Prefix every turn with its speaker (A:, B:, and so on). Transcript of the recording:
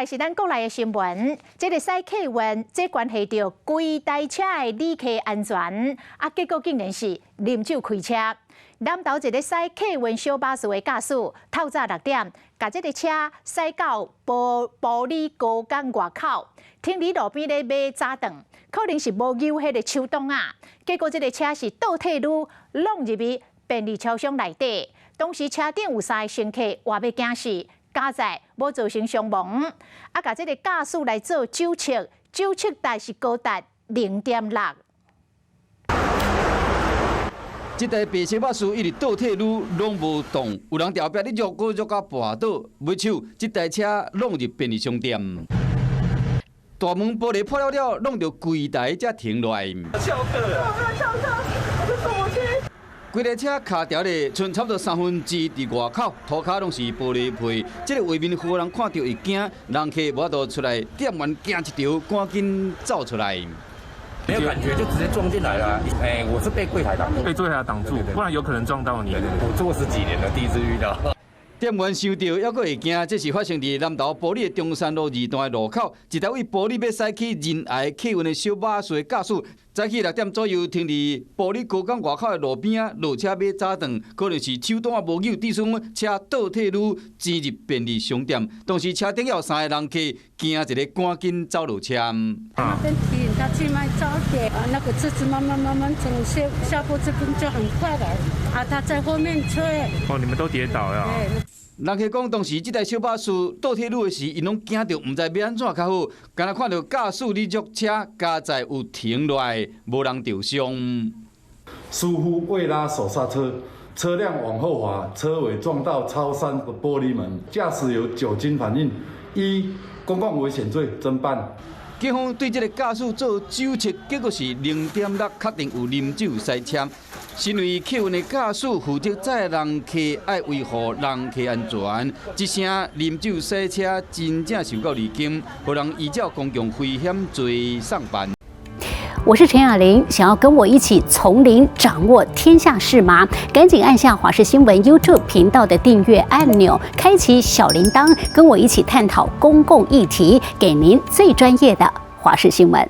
A: 來是咱國內的新聞，這个駛客運，這關係著規台車的旅客安全，啊，結果竟然是啉酒開車。南投一个駛客運小巴士的駕駛，透早6點，共這个車駛到埔里高工外口，停佇路邊咧買早頓，可能是無扭彼个手擋仔，結果這个車是倒退嚕，挵入去便利超商內底，當時車頂有三个乘客，活欲驚死。佳哉無造成傷亡，啊，共這个駕駛來做酒測，酒測值是高達0.6。
B: 這台白色巴士一直倒退嚕，攏無動，有人佇後壁咧繞過繞到跋倒，尾手這台車挵入便利商店，大門玻璃破了了，弄著規台才停落來。
C: 翹課，我沒有翹課，我就坐過去。
B: 規台車卡佇咧，賰差不多三分之一佇外口，塗跤攏是玻璃皮。這个畫面，予人看著會驚，人客無法度出來，店員驚一著，趕緊走出來。
D: 沒有感覺就直接撞進來了。哎，我是被櫃台擋住，
E: 被櫃台擋住，不然有可能撞到你。
D: 對對對，我做十幾年了，第一次遇到。
B: 店員想著，猶閣會驚，這是發生佇南投埔里的中山路二段的路口，一台為埔里欲駛去仁愛客運的小巴士的駕駛，早起6點左右停佇埔里高工外口的路邊仔，落車買早頓，可能是手擋仔無扭，致使車倒退嚕，前入便利商店。當時車頂有三个人客，驚一个趕緊走落車。
F: 那邊提他去買早點，啊，那個車子慢慢慢慢從下下坡這邊就很快來，啊，他在後面催。
E: 哦，你們都跌倒了。
B: 人客講，當時這台小巴士倒退嚕的時，𪜶攏驚著，毋知欲按怎較好。敢若看著駕駛咧弱車，佳哉有停落來，無人著傷。
G: 疏忽未拉手剎車，車輛往後滑，車尾撞到超商的玻璃門，駕駛有酒精反應，依公共危險罪偵辦。
B: 警方對這个駕駛做酒測，結果是0.6，確定有啉酒駛車。身為客運的駕駛，負責載人客，愛維護人客安全。這聲啉酒駛車，真正受夠離經，予人依照公共危險罪送辦。
H: 我是陳雅玲，想要跟我一起從零掌握天下事嗎？趕緊按下華視新聞 YouTube 頻道的訂閱按鈕，開啟小鈴鐺，跟我一起探討公共議題，給您最專業的華視新聞。